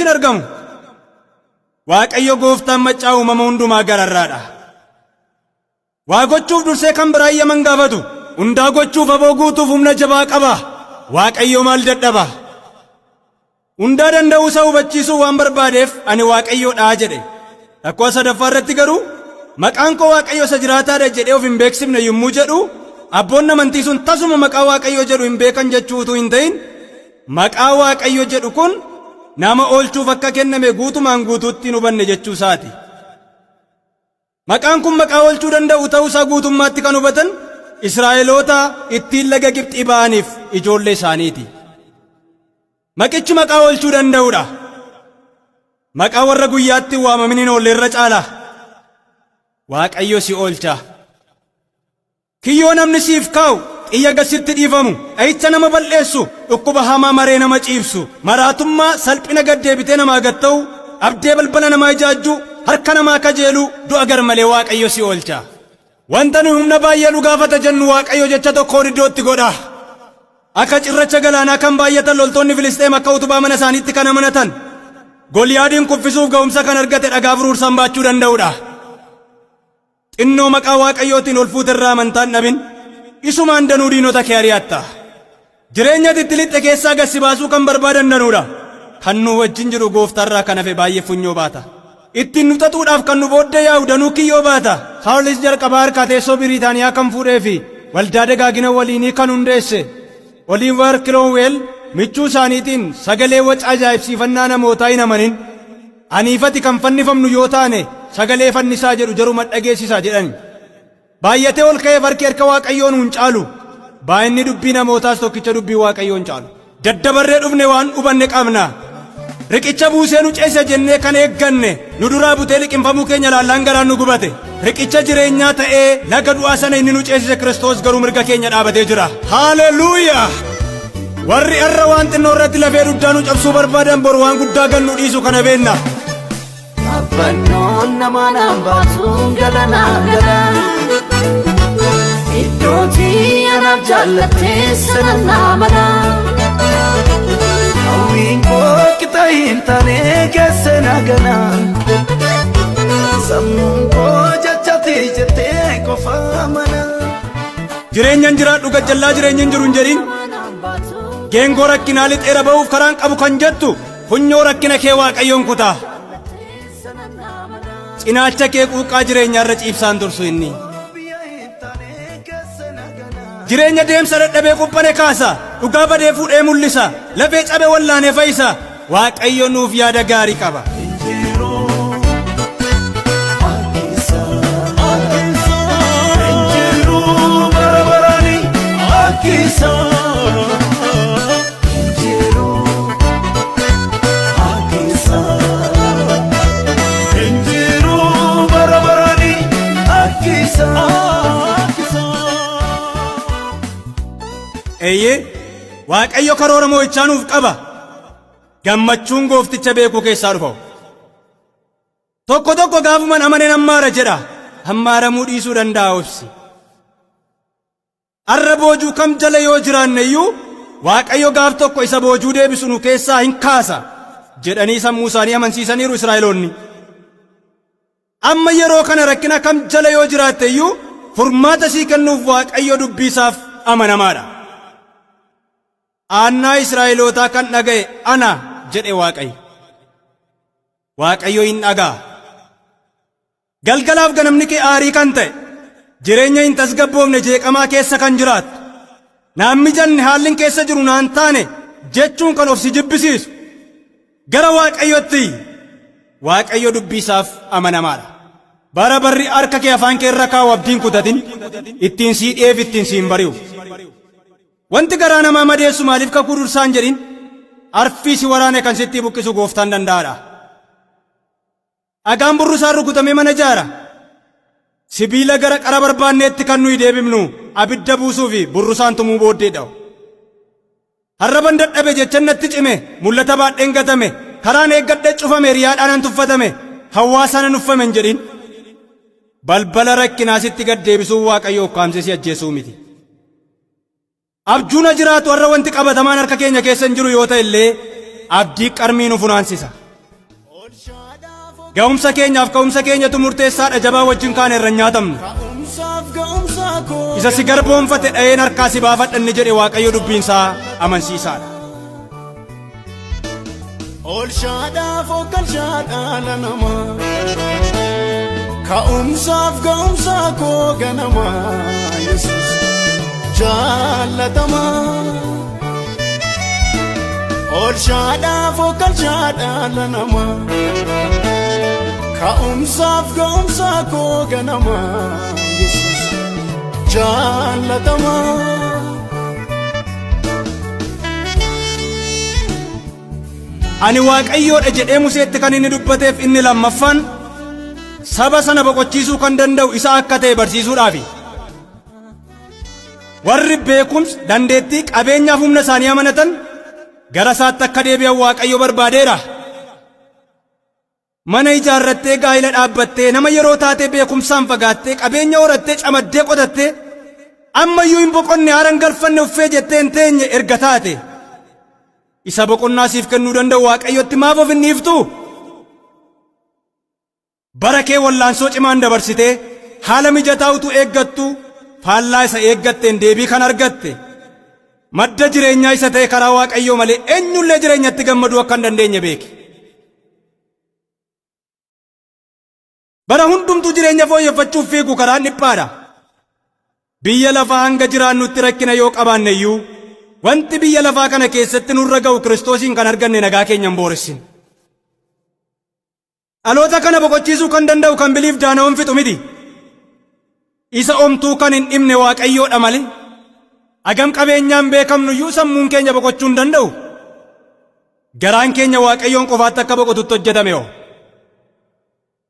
Hin argamu. Waaqayyo gooftaan maccaa uumama hundumaa gararraadha. Waa gochuuf dursee kan biraa eeyyaman gaafatu. Hundaa gochuuf aboo guutuuf humna jabaa qaba. Waaqayyo maal dadhaba? Hundaa danda'uu isaa hubachiisuu waan barbaadeef ani Waaqayyoodha jedhe. Rakkoo sadaffaa irratti garuu maqaan koo Waaqayyo isa jiraataadha jedhee of hin beeksifne yommuu jedhu, abboonni amantii sun tasuma maqaa Waaqayyo jedhu hin beekan jechuu utuu hin ta'in, maqaa Waaqayyo jedhu kun nama oolchuuf akka kenname guutumaan guutuutti hin hubanne jechuu isaati. Maqaan kun maqaa oolchuu danda'u ta'uu isaa guutummaatti kan hubatan Israa'eloota ittiin laga Gibxii ba'aniif ijoollee isaaniiti. Maqichi maqaa oolchuu danda'udha. Maqaa warra guyyaatti hin waamamin hin oolle irra caala. Waaqayyo si oolcha. Kiyyoo namni siif kaa'u, xiyya gad sitti dhiifamu, dha'icha nama bal'eessu, dhukkuba hamaa maree nama ciibsu, maraatummaa, salphina gad deebitee namaa gad ta'u, dhabdee balbala namaa ijaajjuu, harka namaa kajeeluu, du'a garmalee Waaqayyo si oolcha. Wanta nuyi humna baay'ee nu gaafata jennu Waaqayyo jecha tokkoon iddootti godha. Akka cirracha galaanaa kan baay'atan loltoonni Filisxeem akka utubaa mana isaaniitti kan amanatan, Goliyaadiin kuffisuuf ga'umsa kan argate dhagaa furuursaan baachuu danda'udha. Xinnoo maqaa Waaqayyootiin ol fuute irraa amantaa hin dhabin, isumaan danuu diinota kee ari'atta. Jireenya ati itti lixxe keessaa gad si baasuu kan barbaadan danuudha. Kan nu wajjin jiru gooftaarraa kan hafe baay'ee funyoo baata. Ittiin nu xaxuudhaaf kan nu booddee yaa'u danuu kiyyoo baata. Chaarlis jalqabaa harkaa teessoo Biriitaaniyaa kan fuudhee fi waldaa dagaagina waliinii kan hundeesse Oliivar Kiroomweel michuu isaaniitiin sagalee waca ajaa'ibsiifannaa namootaa hin amanin. Aniifati kan fannifamnu yoo taane sagalee fannisaa jedhu jaruma dhageessisa jedhani. Baay'atee ol ka'eef harki harka Waaqayyoo nuun caalu. Baay'inni dubbii namootaas tokkicha dubbii Waaqayyoon caalu. Daddabarree dhufne waan hubanne qabna. Riqicha buusee nu ceesisa jennee kan eegganne nu duraa butee liqimfamuu keenya laallaan garaan nu gubate. Riqicha jireenyaa ta'ee laga du'aa sana inni nu ceesise Kiristoos garuu mirga keenya dhaabatee jira. Haaleluuyaa! Warri har'a waan xinnoo irratti lafee dugdaa nu cabsuu barbaadan boru waan guddaa gannu dhiisu kana beenna. Fannoon namaa naan baatuun galanaa gala. Iddootii anaaf jaallattee sana naa mala. Hawwiin koo qixa hin taane keessa na gala. Sammuun koo jechati jettee qofa mana. Jireenyan jiraadhu gajjallaa jireenya hin jiru hin jedhin. Geengoo rakkinaa lixeera ba'uuf karaan qabu kan jettu funyoo rakkina kee Waaqayyoon kutaa. Cinaacha kee quuqqaa jireenyaa irra ciibsaan tursu inni. Jireenya deemsa dadhabee quphane kaasa. Dhugaa badee fuudhee mul'isa. Lafee cabe wallaanee fayyisa. Waaqayyo nuuf yaada gaarii qaba. Injiruu bara barani akkisa. Injiruu akkisa. Injiruu bara barani akkisa. Eeyyee, Waaqayyo karoora mo'ichaa nuuf qaba. Gammachuun goofticha beekuu keessaa dhufa. Tokko tokko gaafuman amaneen hammaara jedha. Hammaaramuu dhiisuu danda'a obsi. Arra boojuu kam jala yoo jiraanne iyyuu Waaqayyo gaaf tokko isa boojuu deebisu nu keessaa hin kaasa jedhanii sammuu isaanii amansiisaniiru Israa'eloonni. Amma yeroo kana rakkina kam jala yoo jiraatte iyyuu furmaata sii kennuuf Waaqayyo dubbii isaaf amanamaadha. Aannaa Israa'elootaa kan dhaga'e ana jedhe Waaqayyo. Waaqayyo hin dhaga'a. Galgalaaf ganamni kee aarii kan ta'e, jireenya hin tasgabboofne jeeqamaa keessa kan jiraattu, naan mijanne haalli keessa jiru naan taane jechuun kan of si jibbisiisu, gara Waaqayyotti Waaqayyo dubbii isaaf amanamaadha. Bara barri harka kee afaan kee irra kaa'u abdiin kutatin, ittiin sii dhi'eef ittiin siin bari'u. Wanti garaa namaa madeessu maaliif kakuu dursaan jedhin, arfii si waraane kan sitti buqqisu gooftaan danda'aadha. Dhagaan burrusaan rukutamee mana ijaara. Sibiila gara qara barbaanneetti kan nuyi deebifnu abidda buusuu fi burrusaan tumuu booddeedha. Harraban dadhabe jechan natti cime, mul'ata baadheen gatame, karaan eeggadhe cufame, hiriyaadhaan an tuffatame, hawaasaan an uffame hin jedhin. Balbala rakkinaa sitti gad deebisuun Waaqayyo ukkaamsee si ajjeesuu miti. Abjuun jiraatu har'a wanti qabatamaan harka keenya keessa hin jiru yoo ta'e illee abdii qarmii nu funaansisa. Ga'umsa keenyaaf ka'umsa keenyatu murteessaadha jabaa wajjin kaane irra hin nyaatamnu. Ka'umsaaf ga'umsa koo Isa si garboonfate dha'een harkaa si baafadha inni jedhe Waaqayyo dubbiinsaa amansiisaadha. Oolchaadhaaf hoggalchaadhaa nama Ka'umsaaf ga'umsa koo ganama Yesuus jaallatama Oolchaadhaaf hoggalchaadhaa nama Ka'umsaaf ga'umsa koo ganama Yesuus jaallatama. Ani Waaqayyoodha jedhee Museetti kan inni dubbateef inni lammaffaan saba sana boqochiisuu kan danda'u isa akka ta'e barsiisuudhaafi. Warri beekumsa, dandeettii, qabeenyaaf humna isaanii amanatan gara isaatti akka deebi'an Waaqayyo barbaadeera. Mana ijaarrattee gaa'ila dhaabbattee nama yeroo taatee beekumsaan fagaattee qabeenya horattee camaddee qotattee ammayyuu hin boqonne haara hin galfanne uffee jettee hin teenye erga taate isa boqonnaa siif kennuu danda'u Waaqayyotti maaf of hin dhiiftu? Bara kee wallaansoo cimaan dabarsitee haala mijataa utuu eeggattu faallaa isa eeggatteen deebii kan argatte madda jireenyaa isa ta'e karaa Waaqayyoo malee eenyullee jireenyatti gammaduu akka hin dandeenye beeki. Bara hundumtuu jireenya fooyyeffachuuf fiigu karaan dhiphaadha. Biyya lafaa hanga jiraannutti rakkina yoo qabaanne iyyuu wanti biyya lafaa kana keessatti nurra ga'u Kiristoosiin kan arganne nagaa keenya hin booressin. Dhaloota kana boqochiisuu kan danda'u kan biliif daana'oon fixu miti. Isa omtuu kan hin dhibne Waaqayyoodha malee. Hagam qabeenyaan beekamnu iyyuu sammuun keenya boqochuu hin danda'u. Garaan keenya Waaqayyoon qofaatti akka boqotutti hojjetame hoo.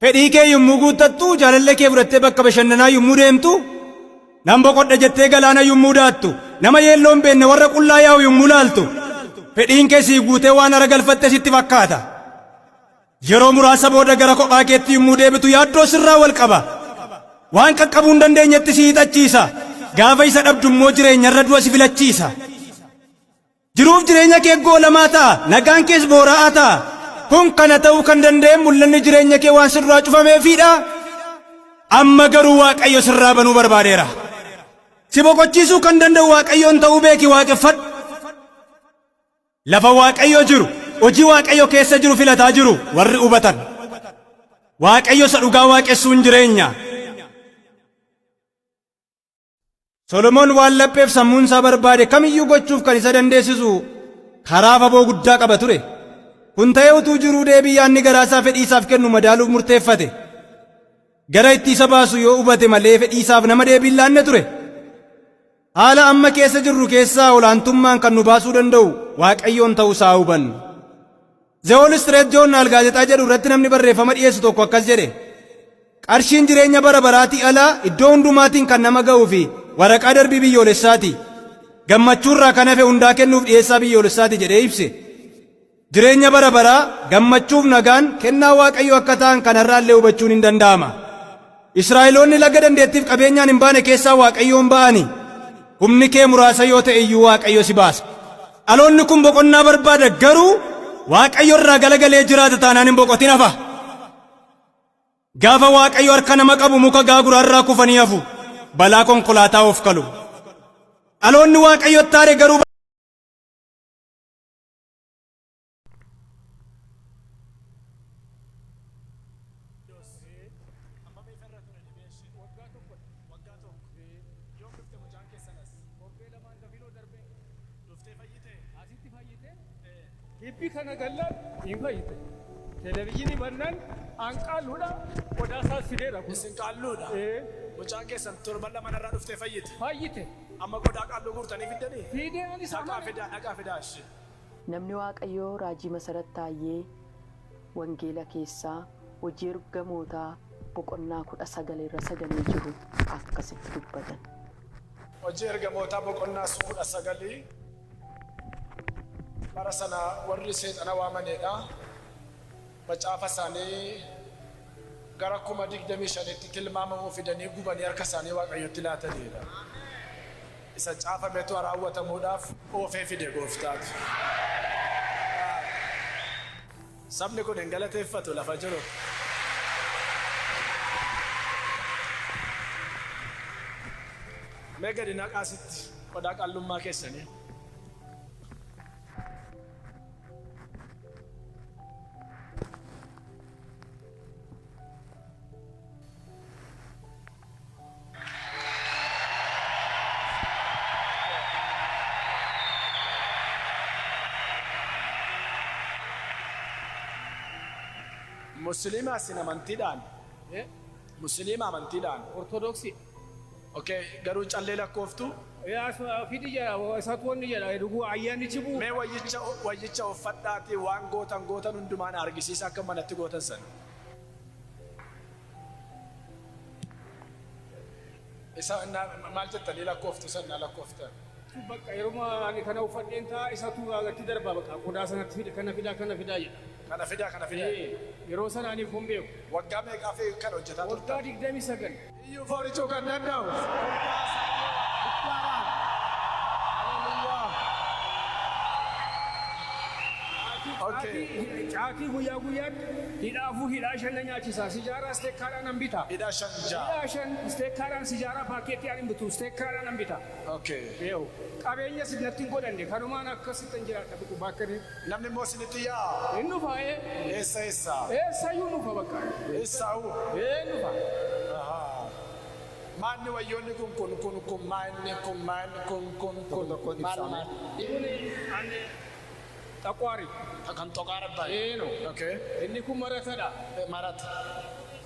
Fedhii kee yommuu guuttattu jaalallee kee fudhattee bakka bashannanaa yommuu deemtu nan boqodha jettee galaana yommuu daattu nama yeelloo hin beekne warra qullaa yaa'u yommuu laaltu fedhiin kee sii guutee waan hara galfatte sitti fakkaata. Yeroo muraasa booda gara kophaa keetti yommuu deebitu yaaddoo sirraa wal qaba. Waan qaqqabuu hin dandeenyetti si hiixachiisa. Gaafa isa dhabdu immoo jireenyarra du'a si filachiisa. Jiruuf jireenya kee goolamaa ta'a, nagaan kees boora'aa ta'a. Kun kana ta'uu kan danda'e mul'anni jireenya kee waan sirraa cufameefiidha. Amma garuu Waaqayyo sirraa banuu barbaadeera. Si boqochiisuu kan danda'u Waaqayyoon ta'uu beeki waaqeffadhu. Lafa Waaqayyo jiru, hojii Waaqayyo keessa jiru filataa jiru warri hubatan. Waaqayyo isa dhugaa waaqessuun jireenya. Solomoon waan lapheef sammuun isaa barbaade kamiyyuu gochuuf kan isa dandeessisu karaa faboo guddaa qaba ture. Kun ta'ee utuu jiruu deebii yaadni garaa isaa fedhii isaaf kennu madaaluuf murteeffate. Gara itti isa baasu yoo hubate malee fedhii isaaf nama deebii hin laanne ture. Haala amma keessa jirru keessaa olaantummaan kan nu baasuu danda'u Waaqayyoon ta'uu isaa hubannu. The Wall Street Journal gaazexaa jedhu irratti namni barreeffama dhiyeessu tokko akkas jedhe. Qarshiin jireenya bara baraatii ala iddoo hundumaatiin kan nama ga'uu fi waraqaa darbii biyyoolessaati. Gammachuurraa kan hafe hundaa kennuuf dhiyeessaa biyyoolessaati jedhee ibse. Jireenya bara baraa, gammachuuf nagaan kennaa Waaqayyoo akka ta'an kanarraallee hubachuun hin danda'ama. Israa'eloonni laga dandeettiif qabeenyaan hin baane keessaa Waaqayyoon ba'ani. Humni kee muraasa yoo ta'e iyyuu Waaqayyo si baasa. Dhaloonni kun boqonnaa barbaada garuu Waaqayyo irraa galagalee jiraata taanaan hin boqotin hafa. Gaafa Waaqayyo harka nama qabu muka gaaguraarraa kufanii hafu. Balaa konkolaataa of kalu. Dhaloonni Waaqayyotti aare garuu Gibbii kana gallaan hin fayyite. Televezyiinii bannaan an qaalluudha qodaa isaas fideera kun. Isin qaalluudha. Ee. Mucaan keessan torban lama narraa dhuftee fayyite. Fayyite. Amma qodaa qaalluu guurtanii fiddanii? Fidee anis Dhaqaa amane. fidaa, dhaqaa fidaa ishee. Namni Waaqayyoo Raajii Masarat Taayyee Wangeela keessaa Hojii Ergamootaa boqonnaa 19 irra sagalee jiru akkasitti dubbatan. Hojii Ergamootaa boqonnaa 19 Bara sana warri seexana waamaneedha. Macaafa isaanii gara 25,000tti tilmaamamu fidanii gubanii harka isaanii Waaqayyotti laataniidha. Isa caafametu raawwatamuudhaaf oofee fide gooftaatu. Sabni kun hin galateeffatu lafa jiru. Mee gadi naqaasitti qodaa qallummaa keessanii. Musliima isin amantiidhaan. Musliima amantiidhaan. Ortodoksii. Okay, garuu callee lakkooftu. Fidi jedha, isatu wanni jedha, dhuguu ayyaannichi bu'u. Mee wayyicha uffadhaatii waan gootan gootan hundumaan argisiisa akka manatti gootan sana. Isa maal jettanii lakkooftu sana lakkooftan? Bakka yeroo ani kana uffadheen ta'a isatu agatti darba bakka qodaa sanatti fida kana fidaa kana fidaa jedha. Kana fidaa kana fidaa. Yeroo sana aniif hin beeku. Waggaa meeqaa fi kan hojjetaa turtan? Waggaa 29. Iyyuu foorichuu kan danda'u. Caatii guyyaa guyyaatti hidhaafuu hidhaa shan na nyaachisa. Sijaaraa isteekkaadhaan nan bita. Hidhaa shan ja'a. Hidhaa shan isteekkaadhaan sijaaraa paakeetii ani bitu isteekkaadhaan nan bita. Okay. Qabeenya natti hin godhanne kanumaan akkasitti hin jiraadha bitu bakka inni. Namni immoo isinitti yaa'a. Inni dhufa. Eessa eessa? Eessayyuu dhufa bakka. Eessaa'u? Ee dhufa. Maanni wayyoonni kun kun kun kun maanni kun maanni kun kun kun maal maal? Kuni ani xaqwaari. Kan xoqaara baay'ee. Eeno. Okay. Inni kun maratadha. Marata.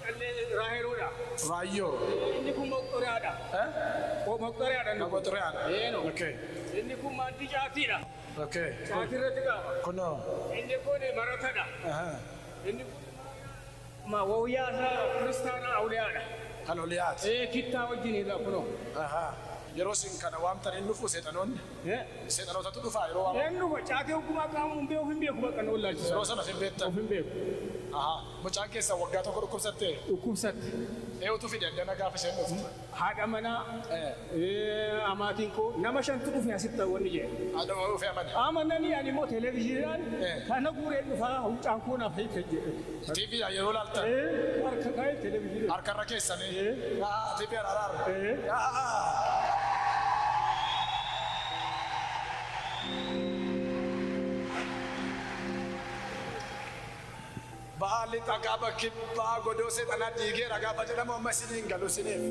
Callee raayiroodha. Raayyoo. Inni kun moqxoriyaadha. Moqxoriyaadha. Moqxoriyaadha. Eeno. Okay. Inni kun maantii caatiidha. Okay. Caatii irratti qaama. Kunoo. Inni kun maratadha. Inni kun wayyaa isaa kiristaanaa awliyaadha. Kan oliyaati. Ee kittaa wajjin hidha kunoo. Yeroo isin kana waamtan hin dhufu seexanoonni. Seexanootatu dhufaa yeroo waamamu. Een dhufa caatee ogummaa qaama hin beeku hin beeku bakka nu wallaalchisu. Yeroo sana hin beektan. Of hin beeku. Mucaan keessan waggaa tokko dhukkubsattee? Dhukkubsatte. Eewutu fide addana gaafa isheen dhuftu? Haadha manaa amaatiin koo nama shantu dhufe asitti wanni jedhe. Haadha manaa dhufe amane. Amananii ani immoo televezyiiniidhaan kana guuree dhufaa mucaan koo naaf hiike jedhe. TV yeroo laaltan. Harka kaa'ee televezyiinii. Harkarra keessanii. TV araara. Baalli xaqaba kibbaa godoo seexanaa diigeera gaafa jedhamu amma isiniin galu isiniif.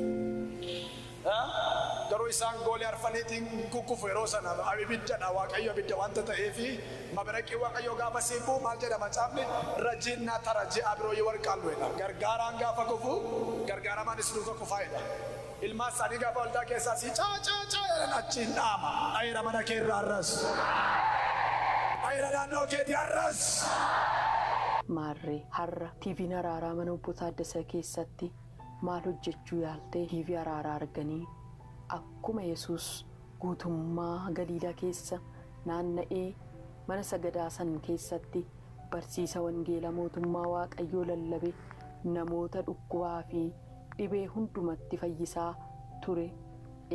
Garuu isaan goolee arfaniitiin kukkufu yeroo sana ibiddadha Waaqayyo ibidda wanta ta'eefi mabaraqii Waaqayyo gaafa siibuu maal jedhama caafni rajinnaa tarajii abiroo yoo warqaallu jedha. Gargaaraan gaafa kufu gargaaramaanis duuka kufaa jedha. Ilmaan isaanii gaafa waldaa keessaa si caa caa caa jedhan achiin dhaama. Dhayira mana kee irraa arras. Dhayira naannoo keetii arras. Maarree har'a TV'n araaraa mana obbo Taaddasee keessatti maal hojjechuu yaaltee TV araaraa arganii akkuma Yesuus guutummaa Galiilaa keessa naanna'ee mana sagadaa san keessatti barsiisa wangeela mootummaa Waaqayyoo lallabe namoota dhukkubaa fi dhibee hundumatti fayyisaa ture.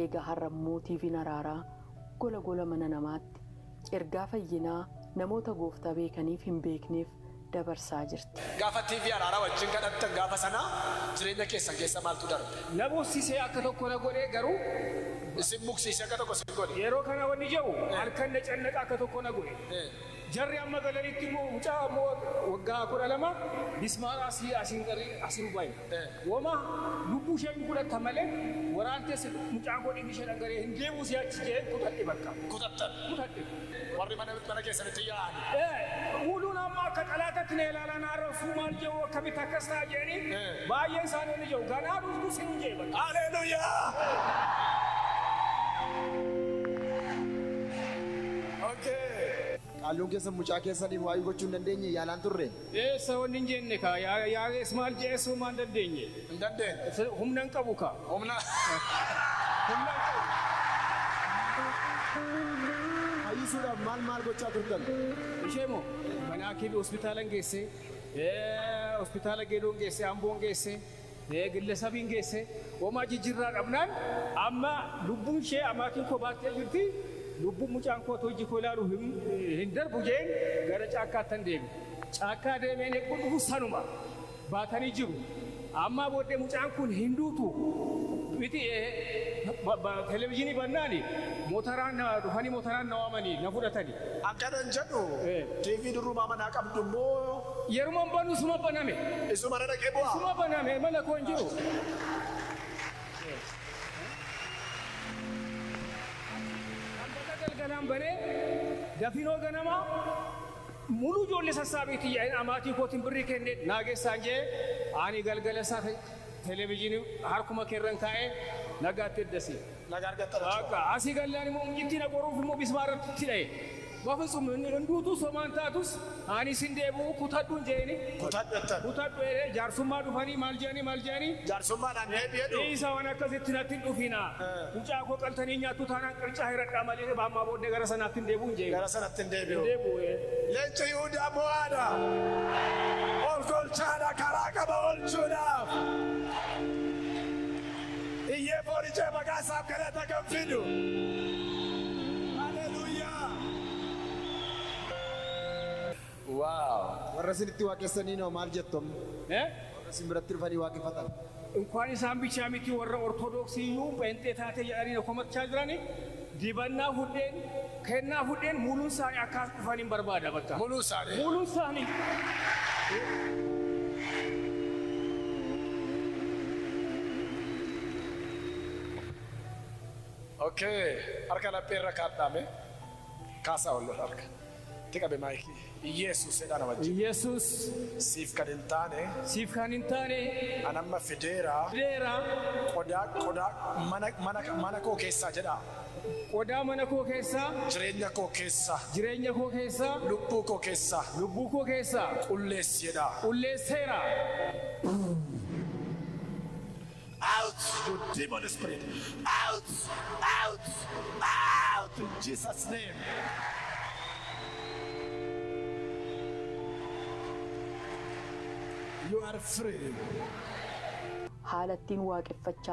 Egaa har'ammoo TV'n araaraa gola gola mana namaatti ergaa fayyinaa namoota gooftaa beekaniif hin beekneef dabarsaa jirti. Gaafa TV araaraa wajjin kadhattan gaafa sana jireenya keessan keessa maaltu darbe? Na boosisee akka tokko na godhee garuu. Isin muksiisee akka tokko isin godhe. Yeroo kana wanni jedhu halkan na cannaqa akka tokko na godhe. Jarri amma galanitti immoo mucaa immoo waggaa 12 bismaara asii asiin garee asiin baay'e. Woma lubbuu ishee hin fudhatta malee waraantees mucaan koo dhiigni ishee dhangala'ee hin deebi'u si'achi jedhee kutadhe bakka. Kutattan. Kutadhe. Warri mana keessanitti yaa'an. Huluun amma akka xalaatatti na ilaalan arrabsuu maal jedhu akkamitti akkas ta'a jedhanii baay'een isaanii ni jedhu ganaa dhuftu sin jedhe bakka. Haleluuyaa! Okay. Qaalluun keessan mucaa keessaniif waa'ee gochuu hin dandeenye yaalaan turre. Eessa wanni hin jenne kaa yaalees maal jeesuu maal dandeenye. Hin dandeenye. Humna hin qabu kaa. Humna. Humna hin qabu. Fayyisuudhaaf maal maal gochaa turtan? Ishee moo mana hakiimii hospitaala geesse, hospitaala Geedoon geesse, Amboon geesse, Gillesabiin geesse, homaa jijjiirraa dhabnaan amma lubbuun ishee amaatiin koo baattee jirti. Lubbuun mucaan koo hojii koo ilaalu hin darbu jeen gara caakkaatti deeme. Caakkaa deemeen eeguu dhufu sanuma baatanii jiru. Amma booddee mucaan kun hin duutu. Miti, televezyiinii bannaani motoraan na dhufanii, motoraan na waamanii na fudhatanii. Akkanan jedhu, TV durumaa manaa qabdu immoo? Yeruma banu suma baname. Isuma na dhaqee bu'aa. Suma baname, mana koo hin jiru. Sanbata galgalaan banee dafinoo ganama mulu ijoollee sassaabeetii yaa'in amaatii kootiin birrii kenne naageessaan jee, ani galgala isaa televezyiinii harkuma keerran kaa'ee nagaatti eddasi. Nagaa argattan. Akka asii gallaan immoo ittiin qoruuf immoo bismaarratti dha'e. በፍጹም እንዱቱ somaan taatus ani sin deebi'u kutadhuun jeeni. Kutadhu. Kutadhu jedhee jaarsummaa dhufanii maal jedhanii maal jedhanii. Jaarsummaadhaan deebi'ee dhufu. Isa waan akkasitti natti hin dhufina. Mucaa koo qaltanii nyaattu taanaan qircaa hiradhaa malee baammaa booddee gara sanaatti hin deebi'u hin jeeni. Gara sanatti hin deebi'u. Hin deebi'u. Leenca Yihudaa mo'aadha. Ol kolchaadha, karaa qaba oolchuudhaaf. Iyyee foonichee maqaa isaaf galata kan fidu. Haleluuyaa. Wow. Warra isinitti waaqessanii noo maal jettu amma? Eh? Warra isin biratti dhufanii waaqeffatan. እንኳን isaan ብቻ miti, warra Ortodoksii iyyuu pheenxee taate jedhanii komachaa jirani, dibannaa fudheen kennaa fudheen muluun isaanii akkas dhufaniin barbaada bakka. Muluu isaanii. Muluun isaanii. Okay. Harka laphee irra kaadhaame. Kaasaa ol harka. Itti qabe maayikii. Iyeesuus jedhaa nama wajjin. Yesus. Siif kan hin taane. Siif kan hin taane. An amma fideera. Fideera. Qodaa mana koo keessaa jedhaa. Qodaa mana koo keessaa. Jireenya koo keessaa. Jireenya koo keessaa. Lubbuu koo keessaa. Lubbuu koo keessaa. Qulleessi jedhaa. Qulleesseera. Out, you demon spirit. Out, out, out in Jesus' name. You are free. Haala ittiin waaqeffachaa